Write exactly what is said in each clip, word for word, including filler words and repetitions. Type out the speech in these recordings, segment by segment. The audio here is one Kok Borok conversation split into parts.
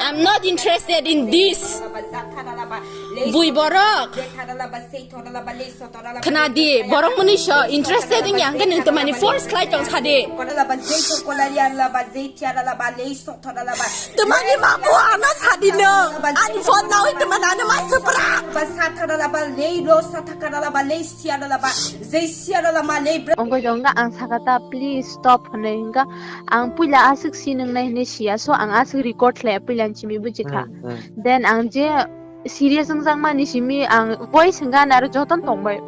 I'm not interested in this. Bui borok. Khna di, borok mwnwi so interested wngya hwnkhe nwng twmani force khlai tong sadi. Twmani mabu ano sadi nwng. Ani phone nawi twmani ano mai supra. Ongoi jongga ang sakata please stop hwnwi hwnkha ang puila aswk si nwngnai hwnwi siya so ang aswk record khlai puila simi bujikha. Hmm, hmm. Then ang je serious wngjakmani simi ang voice hwnka naro joton tongbai.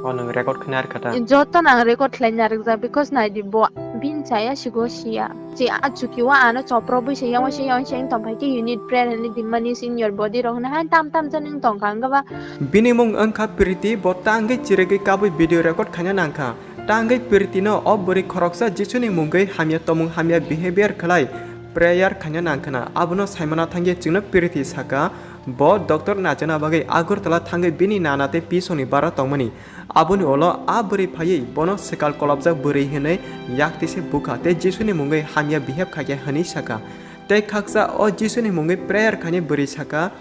O nwng record khaina rwkha ta? Joton ang record khlaina rwkjak because naidi bo bin chaya sigo siya. Che a chuki wa ano chopro bui se yang se yang se tongpai ke you need prayer and dimani in your body rok na han tam tam janing tongkha ang ba. Bini mung wngkha Priti, bo tangwi chirigwi kabui video record khaina nangkha. Tangwi Priti no o bwrwi khoroksa Jisuni mungwi hamya tomung hamya behavior khlai prayer khaina nangkhana. Abono saimana thangwi chwngno Priti saka, bo doctor nachana bagwi Agartala thangwi bini nana tei pisongni bara tongmani. Aboni ulo a bwrwi phaiwi bono swkal kolopjak bwrwi hwnwi yaktise bukha tei Jisuni mungwi hamya behave khaikha hwnwi saka. Tei khaksa o Jisuni mungwi prayer khainai bwrwi saka,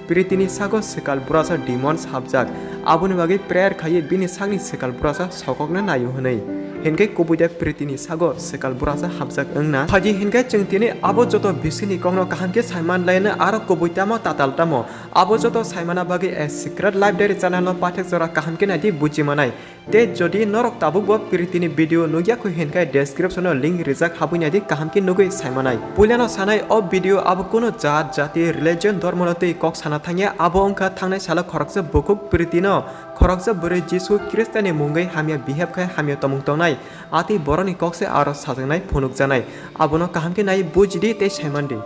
Pritini sago swkal burasa demons hapjak, aboni bagwi prayer khaiwi bini sakni swkal burasa sokokna naio hwnwi. Hinkhe kubui da Pritini sago swkal burasa hapjak wngna phaidi hinkhe chwng tini abo joto bisingni kokno kaham khe saiman laino aro kubui tamo tatal tamo. Abo joto saimana bagwi A Secret Life Diary channel no paithak jora kaham khe naidi buji manai. Tei jodi norok tabukbo Pritini video nukya kho hinkhe description o link rijak habwi naidi kaham khe nugwi saimanai. Puilano sanai o video abo kunu jat, jati, religion, dhormo no twi kok sana thangya, abo wngkha thangnai salo khoroksa bukhuk Pritino khoroksa bwrwi Jisu Khristani mungwi hamya behave khai hamya tomung tongnai, atwi borokni kok se aro sajaknai phunukjanai. Abono kaham khe nai bujidi tei saimandi.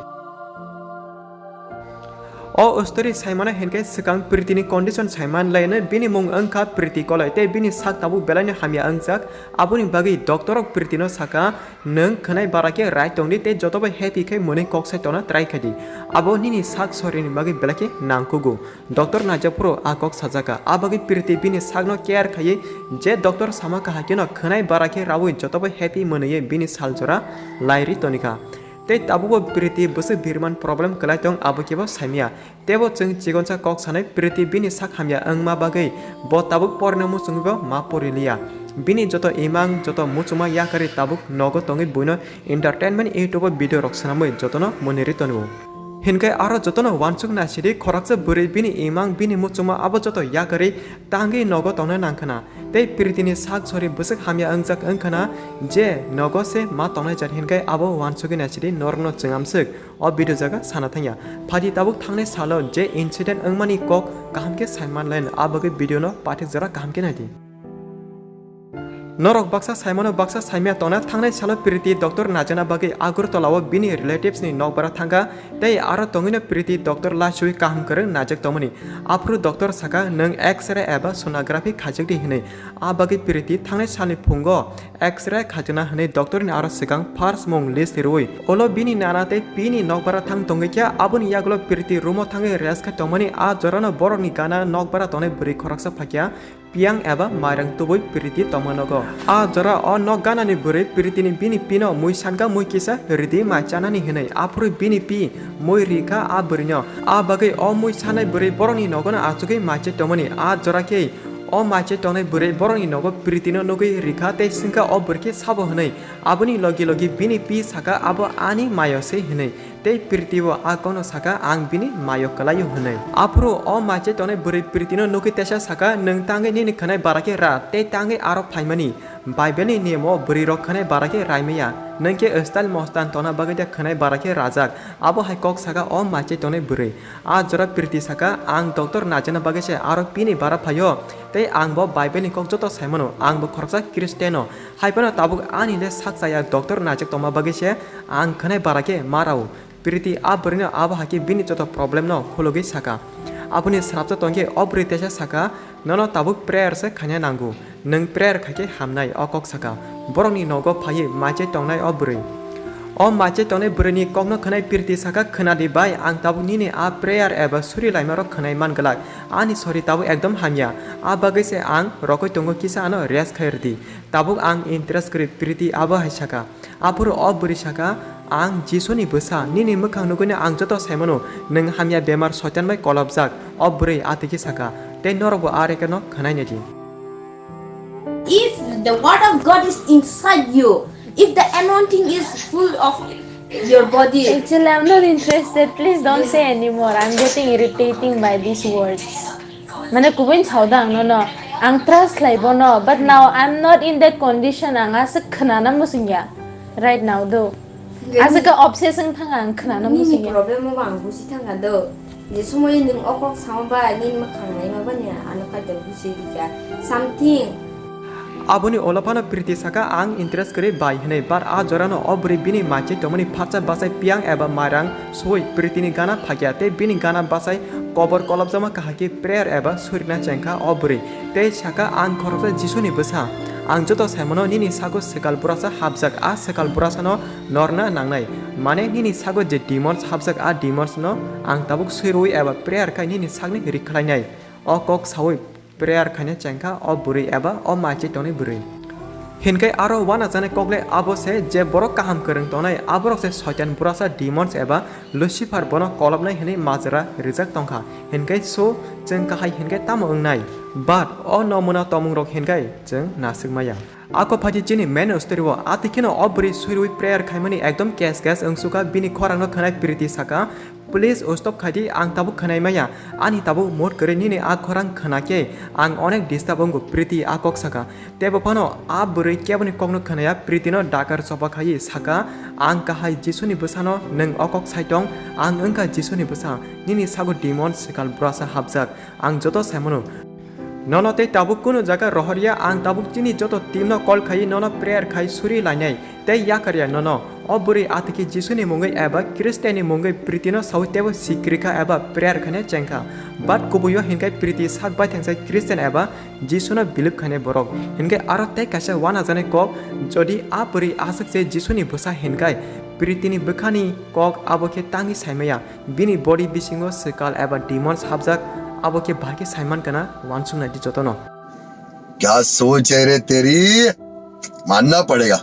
O story saimano hinkhe swkang Pritini condition saiman laino bini mung wngkha Priti Koloi tei bini sak tabuk belaino hamya wngjak, aboni bagwi doctor rok Pritino saka, nwng khwnai bara khe rai tongdi tei jotobai happy khe mwnwi kok sai tongna try khaidi, abo nini sak sorini bagwi belai khe nangkugo. Doctor naijak phuru a kok sajaka, a bagwi Priti bini sakno care khaiwi je doctor sama kahai kheno khwnai bara khe raui jotobai happy mwnwi bini sal jora lairi tonikha. Tei tabukbo Priti bwswk birman problem kwlai tong abo kebo saimya. Teibo chwng chikonsa kok sanai Priti bini sak hamya wngma bagwi bo tabuk porina muchungwibo ma poriliya. Bini joto imang joto muchungma yakarwi tabuk nogo tongwi buino entertainment YouTube o video rok swnamwi jotono mwnwi ri tongo. Hinkhe aro jotono uansuk naisidi khoroksa bwrwi bini imang bini muchungma abo joto yakarwi tangwi nogo tongna nangkhwna. Tei Pritini sak sori bwswk hamya wngjak wngkhwna je nogo se ma tongnai jat hinkhe abo uansugwi naisidi norokno chwng amswk o video jaga sana thangya. Phaidi tabuk thangnai salo je incident wngmani kok kaham khe saiman laino, a bagwi video no pathik jora kaham khe naidi. Norok baksa saimano baksa saimya tongna thangnai salo Priti doctor najana bagwi Agartala o bini relatives ni nokbara thangkha. Tei aro tongwino Priti doctor lachwi kaham kwrwng najak tongmani. Aphuru doctor saka, "Nwng X-ray eba sonography khajak di," hwnwi. A bagwi Priti thangnai salni phungo X-ray khajana hwnwi doctor ni aro swkang first mung list rwui ulo bini nana tei pini nokbara thang tongwi khe, aboni yagulo Priti room o thangwi rest khe tongmani. A jorano borokni gana nokbara tongnai bwrwi khoroksa phaikha. Piyang eba mairang tubui Priti tongma nogo. A jora o nok ganani bwrwi Pritini bini pino mui sanka mui kisa ridi mai chanani hinwi. Aphuru bini pi mui rikha a bwrwino. A bagwi o mui sanai bwrwi borokni nogono achugwi maichai tongmani. A jora khe o maichai tongnai bwrwi borokni nogo Pritino nugwi rikha tei swngkha o bwrwi khe sabo hinwi. Aboni logi logi bini pi saka, "Abo ani mayo se," hinwi. Tei Priti bo a kokno saka, "Ang bini mayo kwlaio," hwnwi. Aphuru o maichai tongnai bwrwi Pritino nugwi teisa saka, "Nwng tangwi nini khwnai bara khe ra, tei tangwi aro phaimani. Bible ni niyom o bwrwi rok khwnai bara khe raimaya. Nwng khe style mostan tongna bagwi de khwnai bara khe rajak." Abo hai kok saka o maichai tongnai bwrwi. A jora Priti saka, "Ang doctor najana bagwi se aro pini bara phaio, tei ang bo Bible ni kok joto saimano, ang bo khoroksa Christian o. Hai phano tabuk ani le sak chaya doctor najak tongma bagwi se ang khwnai bara khe ma rao." Priti a bwrwino abo hai khe bini joto problem no khulugwi saka. Aboni swrapsa tongkhe o bwrwi teisa saka, "Nono tabuk prayer se khaina nango. Nwng prayer khai khe hamnai," o kok saka. Borokni nogo phaiwi maichai tongnai o bwrwi. O maichai tongnai bwrwini kokno khwnai Priti saka, "Khwnadi bai, ang tabuk nini a prayer eba suri laimarok khwnai man glak. Ani sori tabuk ekdom hamya. A bagwi se ang rokoi tongo, kisa ano rest khai rwdi. Tabuk ang interest kwrwi," Priti abo hai saka. Aphuru o bwrwi saka, Ang Jisuni bwsa, nini mwkhang nugwino ang joto saimano, nwng hamya bemar Soitan bai kolopjak. O bwrwi atwikhe saka, tei norokbo a rekeno khwnainai di. If the word of God is inside you, if the anointing is full of your body, Actually, I'm not interested. Please don't say anymore. I'm getting irritating by these words. Mane kubun saudang no no. Ang trust lai bono, but now I'm not in that condition. Ang aswk khwnana musungya. Right now do. Aswk ka obsession thang ang khwnana musungya. Problem mo bang busi thang do. Je sumoy nwng o kok sama ba nini mwkhang naima bani ano kaidar busi rika. Something. Aboni ulo phano Priti saka, "Ang interest kwrwi bai," hwnwi, but a jorano o bwrwi bini maichai tongmani phatsa bachai piyang eba mairang soi Pritini gana phakya tei bini gana bachai kobor kolopjakma kahai khe prayer eba surina chengkha o bwrwi tei saka, "Ang khoroksa Jisuni bwsa, ang joto saimano nini sago swkal burasa hapjak, a swkal burasano norna nangnai, mane nini sago je demons hapjak, a demons no ang tabuk sui rwi eba prayer khai nini sakni rik khlainai." O kok saui prayer khaina chengkha o bwrwi eba o maichai tongnai bwrwi. Hinkhe aro uanajaknai kokle abo se je borok kaham kwrwng tongnai, aborok se Soitan burasa, demons eba Lucifer bono kolopnai hwnwi majra rijak tongkha. Hinkhe so chwng kahai hinkhe tamo wngnai? But o nomuna tomungrok hinkhe chwng naswk maya. Ako phaidi chini main story o, atwi kheno o bwrwi sui rwi prayer khaimani ekdom kes kes wngsukha, bini khorangno khwnai Priti saka, "Please stop khaidi, ang tabuk khwnai maya, ani tabuk mood kwrwi, nini a khorang khwna khe ang onek disturb wngo," Priti a kok saka. Tebo phano a bwrwi keboni kokno khwnaya, Pritino dakar choba khaiwi saka, "Ang kahai Jisuni bwsano, nwng o kok sai tong, ang wngkha Jisuni bwsa, nini sago demon swkal burasa hapjak, ang joto saimano. Nono tei tabuk kunu jaga rohorya, ang tabuk chini joto team no call khai nono prayer khai suri lainai tei yakarya nono." O bwrwi atwikhe Jisuni mungwi eba Christian ni mungwi Priti no saui tebo sikrikha eba prayer khaina chengkha. But kubuio hinkai Priti sak bai thangsa Christian eba Jisu no believe khainai borok. Hinkai aro tei kaisa uanajaknai kok, jodi a bwrwi aswk se Jisuni bwsa hinkai Priti ni bwkhani kok abo khe tangwi saimaya. Bini body bisingo swkal eba demons hapjak, abo khe bahai khe saiman kana, uansuknai di jotono. क्या सोच है रे तेरी? मानना पड़ेगा।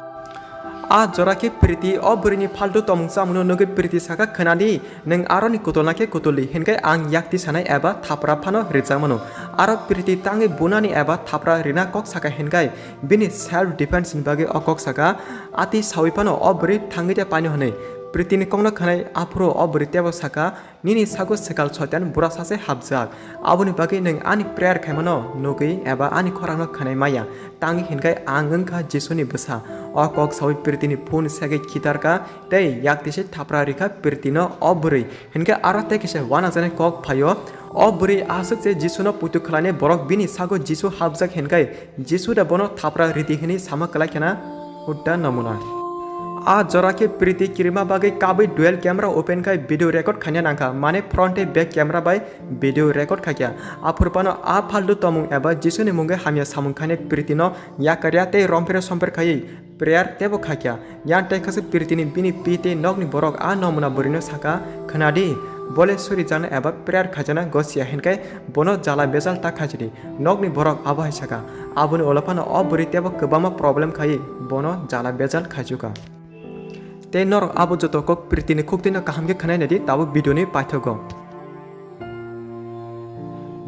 A jora khe Priti o bwrwini phaltu tomung chamungno nugwi Priti saka, "Khwnadi, nwng aroni kutulna khe kutuldi, hinkai ang yakti sanai eba thapra phano rijak mano." Aro Priti tangwi bunani eba thapra rina kok saka hinkai bini self defense ni bagwi o kok saka. Atwi saui phano o bwrwi thangwi de paino hwnwi Pritini kokno khwnai, aphuru o bwrwi tebo saka, "Nini sago swkal Soitan burasa se hapjak, aboni bagwi nwng ani prayer khaimano nugwi eba ani khorangno khwnai maya, tangwi hinkai ang wngkha Jisuni bwsa." O kok saui Pritini phone segwi khitarkha tei yaktise thapra rikha Pritino o bwrwi. Hinkai aro tei kisa uanajaknai kok phaio, o bwrwi aswk se Jisuno puitu khlainai borok bini sago Jisu hapjak hinkai Jisu da bono thapra ridi hwnwi sama kwlai khena hudda nomuna. A jora khe Priti kirima bagwi kabui dual camera open khai video record khaina nangkha, mane front tei back camera bai video record khaikha. Aphuru phano a phaltu tomung eba Jisuni mungwi hamya samung khainai Priti no yakarya tei romphero somper khaiwi prayer tebo khaikha. Yang tei khasuk Pritini bini pi tei nokni borok a nomuna bwrwino saka, "Khwnadi, bole suri jana eba prayer khaijana gosiya hinkai bono jala bejal ta khaijadi." Nokni borok abo hai saka. Aboni ulo phano o bwrwi tebo kwbangma problem khaiwi bono jala bejal khaijuka. Tei norok abo joto kok Pritini khuktwino kaham khe khwnai naidi tabuk video ni paithago.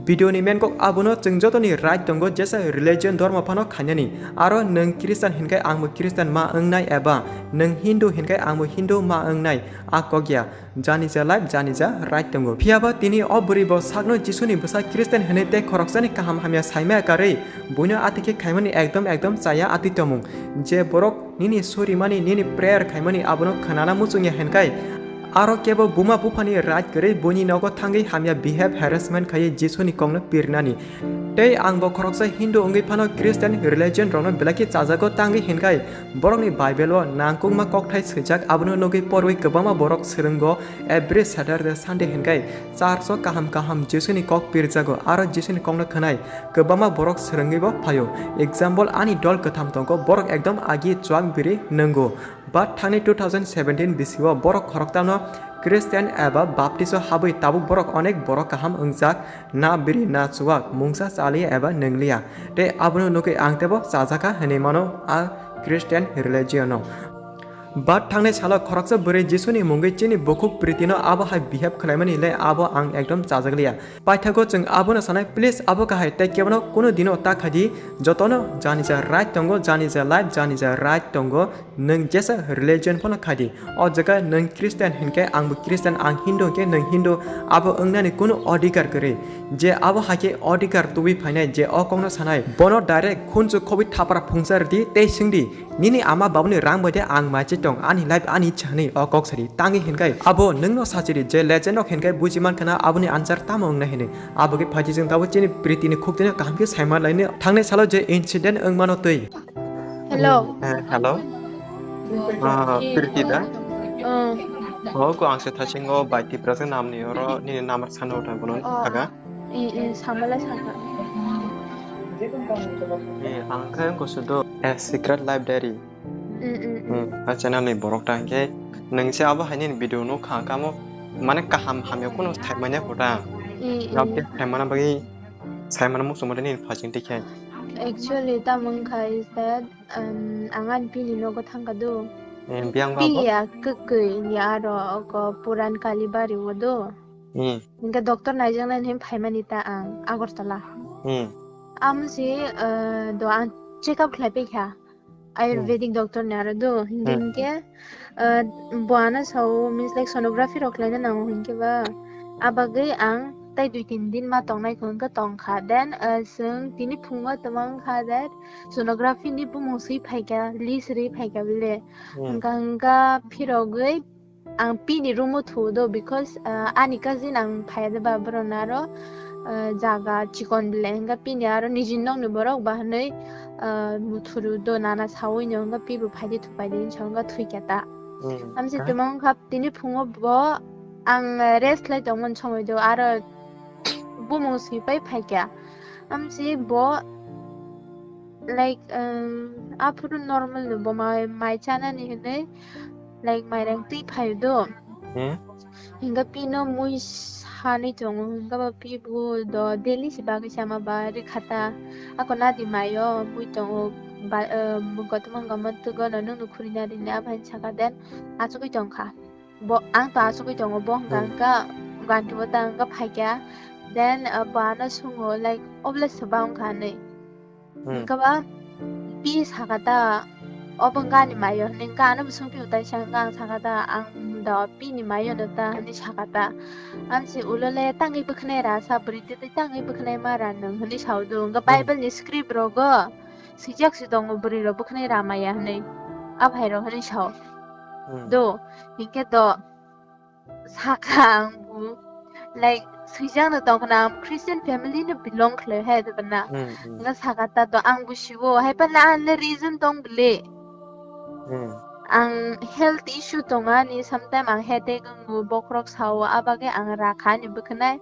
Video ni main kok abono, chwng jotoni right tongo jesa religion dhormo phano khainani. Aro nwng Christian hinkai angbo Christian ma wngnai eba nwng Hindu hinkai angbo Hindu ma wngnai, a kok ya. Jani ja life, jani ja right tongo. Phiyaba tini o bwrwi bo sakno Jisuni bwsa Christian hwnwi tei khoroksani kaham hamya saimaya karwi buino atikhe khaimani ekdom ekdom chaya atwi tomung. Je borok nini surimani, nini prayer khaimani abono khwnana muchungya hinkai, aro kebo buma buphani right kwrwi buini nogo thangwi hamya behave harassment khaiwi Jisuni kokno pirnani. Tei ang bo khoroksa Hindu wngwi phano Christian religion rokno belai khe chajago tangwi hinkai borokni Bible o nangkukma kokthai swijak, abono nugwi porwi kwbangma borok swrwngo every Saturday Sunday hinkai church o kaham kaham Jisuni kok pirjago, aro Jisuni kokno khwnai kwbangma borok swrwngwi bo phaio. Example, ani dol kwtham tongo, borok ekdom agi chuak biri nwngo. But thangni two thousand seventeen bisio borok khoroktamno Christian eba Baptist o habwi tabuk borok onek borok kaham wngjak, na biri na chuak, mungsa chaliya eba nwngliya. Tei abono nugwi ang tebo chajakha hinwi mano a Christian religion o. But thangnai salo khoroksa bwrwi Jisuni mungwi chini bukhuk Pritino abo hai behave khwlaimani le abo ang ekdom chajakliya. Paithago chwng abono sanai, please abo kahai tei kebono kunu dino ta khaidi, jotono jani ja right tongo, jani ja life, jani ja right tongo, nwng jesa religion phano khaidi. O jaga nwng Christian hinkhe angbo Christian, ang Hindu hinkhe nwng Hindu, abo wngnani kunu odhikar kwrwi. Je abo haikhe odhikar tubui phainai je o kokno sanai, bono direct khunju khobwi thapra phungsa rwdi tei swngdi, "Nini ama babuni rang bai de ang maiche tong, ani life ani ichha," hinwi o kok sadi. Tangwi hinkhai abo nwngno sachiri je legend rok hinkhai buji mankha na aboni answer tamo wngnai hinwi. Abo khe phaidi chwng tabuk chini Pritini khuktino kaham khe saima laini thangnai salo je incident wngmano twi. Hello. Eh, hello. Ah, Priti da? Oh. Oh, ko ang se thasingo bai Tiprasa namni oro nini number sana uthai bono Oh. Thaga. I, i, samala saka. Eh, ang khe ko sudo A Secret Life Diary. Mm, mm, mm. Hmm, a channel ni borok ta hinkhe nwng se abo hai nini video no kha kamo mane kaham hamya kuno thaimanya kota. I, i. Abo khe thaimana bagwi saimana muchungmani nini phasing tikhe. Actually, tamo wngkha is that, um, ang ani pini nogo thangkha do. Eh, biyang ba bo? Piya kwkwi ni aro oko Puran Kalibari o do. Hmm. Hingke doctor naijaknai hinwi phaimani ta ang Agartala. Hmm. Amo se, eh, do ang check up khlai paikha. Ayurvedic Hmm. doctor ni aro do, Hmm. hingke, eh, bo ano sao, means like sonography rok khlaina nango hingke ba. Abagwi ang tai dui tin din ma tongnai ko hingke tongkha. Then, eh, chwng tini phungo twmang kha that sonography ni bumung swi phaikha, list ri phaikha bile. Hmm. Hingka hingka phirogwi ang pini room o thuo do, because, ah, ani cousin ang phaiya de ba borok no aro, ah, jaga chikon belai hingka pini aro niji nokni borok ba hinui, ah, muthuru do nana saui no hingka pibo phaidi thupai di hinwi sa hingka thwikha ta. Hmm, Amsi kha? Tongmung kha tini phungo bo ang rest lai tongmani somoi do aro bumung swi pai phaikha. Amsi bo like, um, aphuru normal no bo mai, mai chanani hinui, like, mairang twi phaio do. Hmm? Hingke pino mui sanwi tongo, hingke bo pi bo do daily si bagwi sama ba rikha ta. Ako nadi maio mui tongo, ba, um, kotorma wngkha manthogo no, nwngno khurina rini, abo hai saka then achugwi tongkha. Bo, ang to achugwi tongo, bo hwnka Hmm. hwnka ganti bo ta hwnka phaikha. Then, uh, bo ano sungo, like, obole se ba wngkha hinui. Hmm. Hingke ba pi saka ta, obo wngka ani maio hinui, hingke ano bo sungphi utai sa hingke ang saka ta, ang do pini maio no ta hinui saka ta. Amsi ulo le tangwi bwkhnai ra sa bwrwi twi twi tangwi bwkhnai ma ra nwng hinui sao do. Hingke Hmm. Bible ni script rogo swijak se tongo bwrwi rok bwkhnai ra maya hinui. Aphai rok hinui sao. Hmm. Do, hingke do. Saka ang bo, like, swijak no tong khna, ang Christian family no belong khlai hai de bana. Hmm, hmm. Nga saka ta do ang bo siwo, hai pa na ang le reason tong bele. Hmm. Ang health issue tong ani, sometime ang headache wngo, bokhorok sao, abagwi ang rakha ani bwkhnai.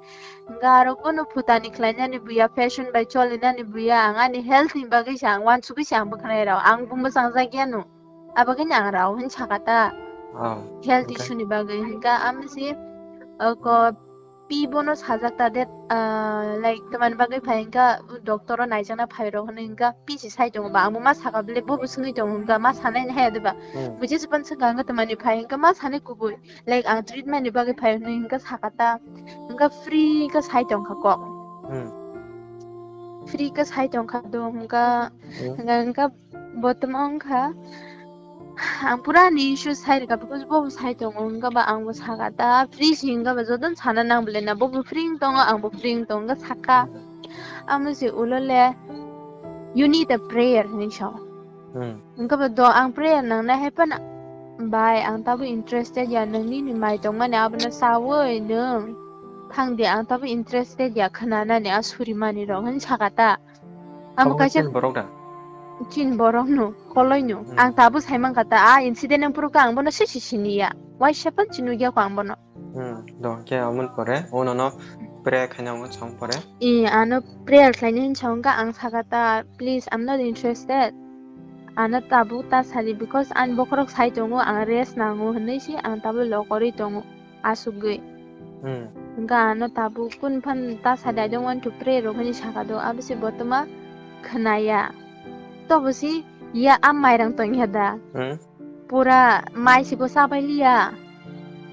Nga aro bono phutani khlainani buya, fashion bai cholinani buya, ang ani health ni bagwi se ang wansugwi se ang bwkhnai rw, ang bo mwchang jak ya no. Abagwi ni ang rw hin saka ta. Oh, health okay. Issue ni bagwi hinka amsi, uh, ko pi bono sajak ta that, uh, like, tamani bagwi phai hinka doctor o naijakna phai rok hinwi hinka pi si sai tongo ba, amo ma saka bele bo bo swngwi tongo hinka ma sanai ni haya de ba. Hmm. Buji se pan swngka hinka tamani phai hinka ma sanai kubui, like, ang treatment ni bagwi phai hinwi hinka saka ta, hinka free ka sai tongkha kok. Hmm. Free ka sai tongkha do hinka, hmm, hinka, hinka Bo tamo wngkha, ang pura ni issue sai rwkha, because bo bo sai tongo, wngkha ba ang bo saka ta, free si wngkha ba, joto no sana nang bole na, bo bo free wng tongo, ang bo free wng tongo, wngkha saka. Amo se ulo le, "You need a prayer," hinwi sao. Hmm. Wngkha ba do ang prayer nangnai hai phano, "Bai, ang tabuk interested ya, nwng nini mai tongmani abono saui nwng thang di, ang tabuk interested ya khwnanani a suri mani rok," hinwi saka ta. Amo kaisa chin borok da? Chin borok no, koloi no. Hmm. Ang tabuk sai mankha ta, a incident ang puro ka ang bono se se sini ya. Waisa pan chini ya ko ang bono. Hmm, do ke amon pore, o nono prayer khaina ang chang pore. I, ano prayer khlaina hin chang ka ang saka ta, "Please, I'm not interested." Ano tabuk ta sadi, because ani bokhorok sai tongo, ang rest nango hinwi si ang tabuk lokorwi tongo. Asugwi. Hmm. Hingke ano tabuk kun phan ta sadi, "I don't want to pray," rok hinwi saka do, abo se bo toma khwnaya. Tobo si ya a mairang tongya da. Hmm. Pura mai sibo chabai liya.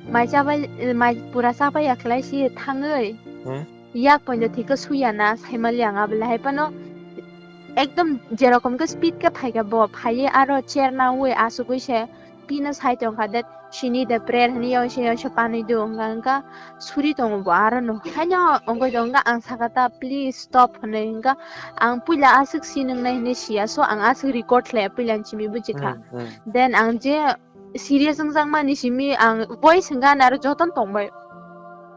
Mai chabai, mai pura chabai ya khlai si thangwi. Hmm? Yak pointo thikhe suya na saimali ang abole hai phano ekdom jerokom khe speed khe phaikha bo, phaiwi aro chair nawi asugwi se pino sai tongkha that she need a prayer hwnwi yongse yongse panwi do wngkha, wngkha suri tongo bo aro no. Haino wngwi tongkha ang sakha ta please stop hwnwi, wngkha ang puila aswk si nwngnai hwnwi siya, so ang aswk record khlaiya puila ni simi bujikha. Hmm, hmm. Then ang je serious wngjakmani simi ang voice hwnka ani aro jotono tongbai.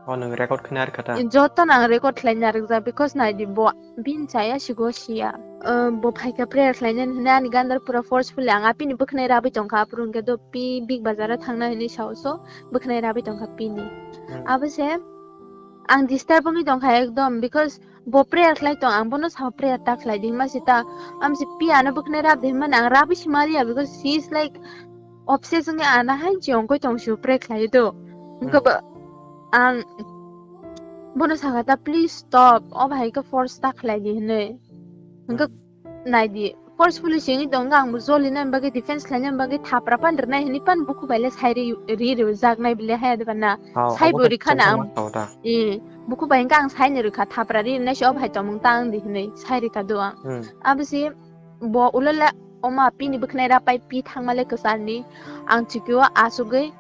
O nwng record khaina rwkha ta? Jotono ang record khlaina rwkjak because naidi bo bini chaya sigo siya. Uh, bo phaikha prayer khlainani hwnwi ani gandar pura forcefully ang apini bwkhnai rabwi tongkha, aphuru hwnkhe do pi Big Bazar o thangna hwnwi sao so bwkhnai rabwi tongkha pini. Hmm. Abo se ang disturb wngwi tongkha ekdom because bo prayer khlai tong, ang bono sao prayer ta khlai di hima sita. Amsi pi ano bwkhnai rab di himani ang rabwi si maliya because she is like obsessed wngwi ana hai chiyongkoi tong sio prayer khlai do. Hmm. Wngkha ba ang bono sakha ta please stop, o bahai khe force ta khlai di hwnwi. Wngkha Hmm. Naidi, forcefully sengwi tongkha, ang bo joli nani bagwi defense khlaina bagwi thapra pan rwnai hwnwi pan bukhuk bai le sai ri, ri rwjak nai bile haya de bana. Oh, sai obo bo to rikha na ang. Chongma sao da. Eh, bukhuk bai hwnkha ang sai ni rwkha, thapra ri rwnai se o bhai tongmung ta ang di hwnwi sai rikha do ang. Hmm. Abo se bo ulo le oma pini bwkhnai ra pai pi thangma le kwchar ni ang chukio asugwi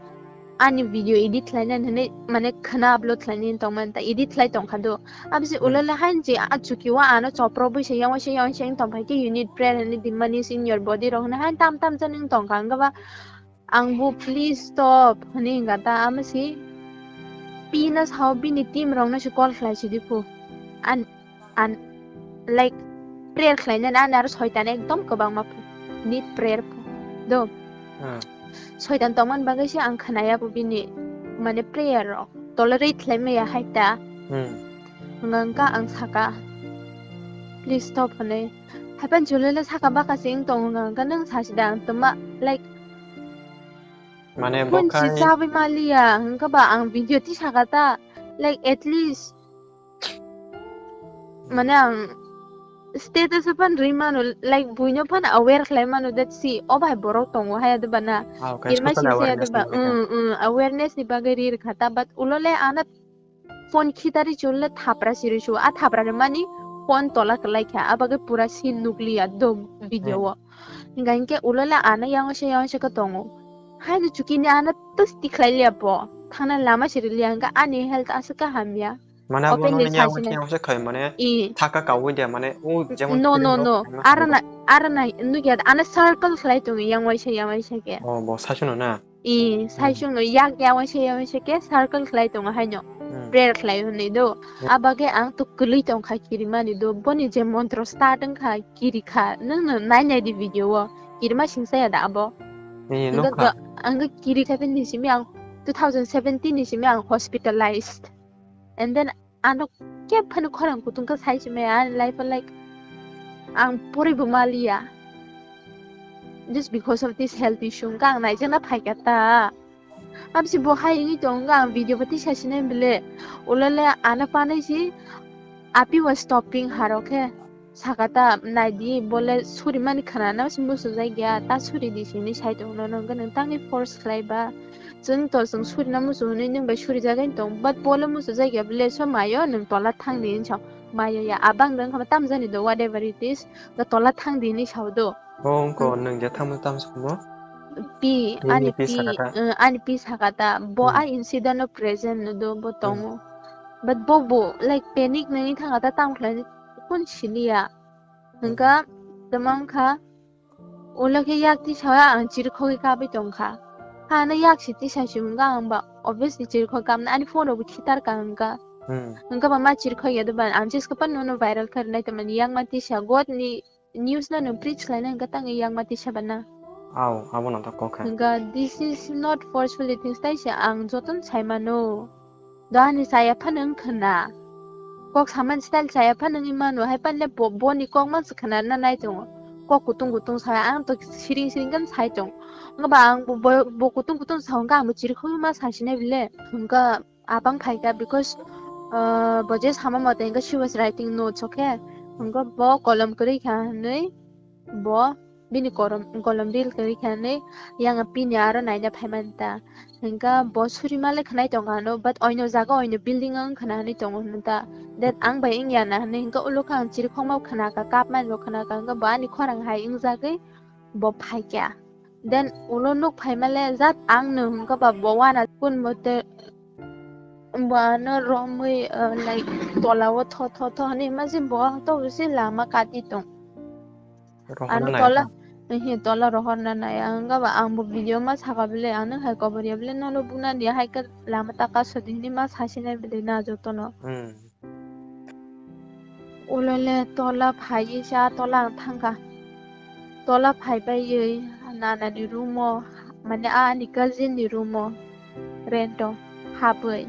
ani video edit khlaina hwnwi mane khwna upload khlaina tongmani ta edit khlai tongkha do. Abisi Hmm. Ulole hain je a chuki wa ano chopro bui se yang wa se yang se tong phai ke you need prayer hwnwi dimani in your body rok hwnwi hain tam tam jani tongkha wngkha ba ang bo please stop hwnwi wngkha ta amisi pino sao bini team rokno se call khlai sidi phu an an like prayer khlainani ani aro soitan ekdom kwbangma phu need prayer phu do. Hmm. Soitan tongmani bagwi se ang khwnaya bo bini mane prayer rok tolerate khlai maya hai ta. Hmm. Hwnka hwnka ang saka please stop hwnwi. Haipan chulele saka baka se wng tongo hwnka hwnka nwng sasi da ang twma like Mane phone si bokhai chabai maliya hwnka ba ang video ti saka ta like at least mane ang status o phan rwi mano like buino phan aware khlai mano that si o bai borok tongo haya de bana. Ah, okay, Kirma social singsa ya de awareness ba ni bagwi. Mm, mm, awareness ni bagwi ri rwkha ta but ulole ana phone khitari chulole thapra siri su a thapra rwmani phone tola kwlai kha a bagwi pura scene nukliya do video Hmm. o. Hingka hinkhe ulole ana yang se yang se ka tongo. Haino chukini ana tus tikhlai liya po. Thangna lama siri liya hingka ani health aswk ka hamya. Mane abo Openly no niya sachina. Wngkhe wngse khai mane I. Thaka kawi de mane u jemon No, film no, rok no. Khaima Arana, arana nugya ana circle khlai tongo yang waisa, yang waisa ke. Oh, bo saichung no na? I, Hmm. Saichung no yak yang waisa, yang waisa ke circle khlai tongo haino. Hmm. Prayer khlai hwnwi do. Hmm. Abage ang to kwlwi tongkha kirimani do. Boni je montro start wngkha kirikha. Nwng no nai nai di video o. Kirima singsa ya da abo. Ni Hingga nukha. Ga-, ang ga kiri seven ni simi ang two thousand seventeen ni simi ang hospitalized. And then ano kep phano khorang kutung kha sai se maya ani life o, like, ang poribo maliya. Just because of this health issue, hwnkha ang naijakna phaikha ta. Amsi bo hai wngwi tongo, hwnkha ang video bo tisa sinai bile. Ulole ano panai si api was stopping haro khe. Sakha ta, naidi, bole surimani khwnana se muchujak ya, ta suri di sini sai tong nono, hwnkhe nwng tangwi force khlai ba? Chwng to chwng surina muchu hwnwi nwng bai surijagai tong, but bole muchujak ya bole, so mayo nwng tola thang di hinwi sao, mayo ya, abang nwng kha tamjani do, whatever it is, ga tola thang di hinwi sao do. O wngkho Hmm. Nwng je tamo tamo se khumo? Pi, Nini ani pi pi, sakha ta? Uh, ani pi sakha ta, bo Hmm. a incident no present no do, bo Hmm. Tongo. But bo bo, like, panic nangwi thangkha ta, tamo khlai kun siliya. Hwnkha, Hmm. Tamo wngkha, ulo khe yak tisa ang chirikhogwi kabwi tongkha. Ano yak si tisa si hwnkha ang ba, obviously chirikhogwi kabna ani phone rok bo khitar ka hwnkha. Hmm. Hwnkha ba ma chirikhogya de ban, ang jeska pan nono viral kharnai tamani yak ma tisa God ni news no nwng preach khlaina hwnkha tangwi yak ma tisa bana. Au, abo no ta kok khe. Hwnkha, this is not forcefully things, tai se ang jotono sai mano. Do ani chaya phano wng khwna. Kok samani style chaya phano wngwi mano, hai panle bo-, boni kok mansi khwna na nai tongo. Kok kutung kutung sa, ang to siring siring khe sai tong. Wngkha ba ang bo, bo, bo kutung kutung sa hwnkha ang bo chirikhogwi ma sa sinai bile. Hwnkha abang phaikha because, uh, bo je sama mote hwnkha she was writing notes, okay? Hwnkha bo kolom kwrwi kha hwnwi bo bini korom golom ril kwrwi kha hinwi yang pini aro naina phaimani ta. Hwnkha bo suri male khwnai tongkha hwno, but oino jaga oino building wng khwna hinwi tongo hwno ta. Then ang bai wngya na hinwi hwnkha ulo kha ang chirikhokma khwnakha, kapmani bo khwnakha, hwnkha bo ani khorang hai wngjagwi bo phaikha. Then ulo nuk phaimale jat ang no hwnkha ba bo wana kun mote bo ano romwi, uh, like, tola o tho tho tho hinwi ma je bo to se lama kati tong. Rohorna Ano nai tola, ta. Ehe, tola rohorna nai. Ang ga ba, ang bo video ma saka bile, ano hai kobor ya bile, nono buna dia hai ka lama ta ka sodi hinwi ma sasinai bile na jotono. Hmm. Ulole tola phaiwi sa tola ang thangkha. Tola phaibai wi nana ni room o, mane a ani cousin ni room o, rent o hapwi.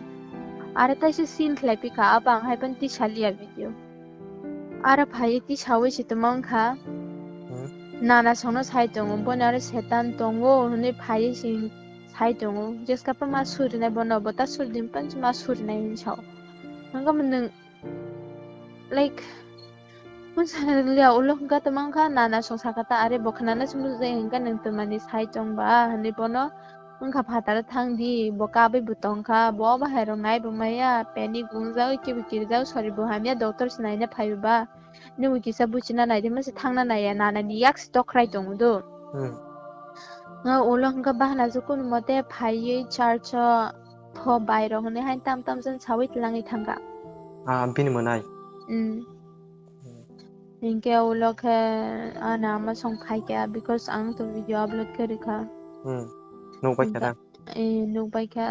Aro taisa scene khlai phi kha, abo ang hai phano tisaliya video. Aro phaiwi tisawi se tongma wngkha. Hmm. Nana songno sai tongo, bono aro setan tongo hinwi phaiwi se sai tongo. Jeska pa ma surinai bono, bo ta suri din pan ma surinai hinwi sao. Hwnkhe nwng, like, hwnsa liya ulo hwnkha tongma wngkha, nana song sakha ta, are bo khwnana se mujai hwnkha nwng twmani sai tongba hinwi bono wngkha phataro thang di, bo kabwi bo tongkha, bo bahai rok nai bo maya, panic wngjagwi kibi kirjak, sorry bo hamya doctor se naina phaiba, nini kisa buchina naidi mase thangna naiya, nana ni yak se tokrai tongo do. Hmm. Nga ulo hwnkha bahana je kunu mote phaiwi church o pho bai rok hinwi haino tam tam jon sawi tlangwi thangkha. Ah, bini mwnai. Hmm. Hinkhe ulo khe ana ama song phaikha because ang to video upload khe rikha. Hmm. Nukbai kha Hinkhe, da? Eh, nukbai kha.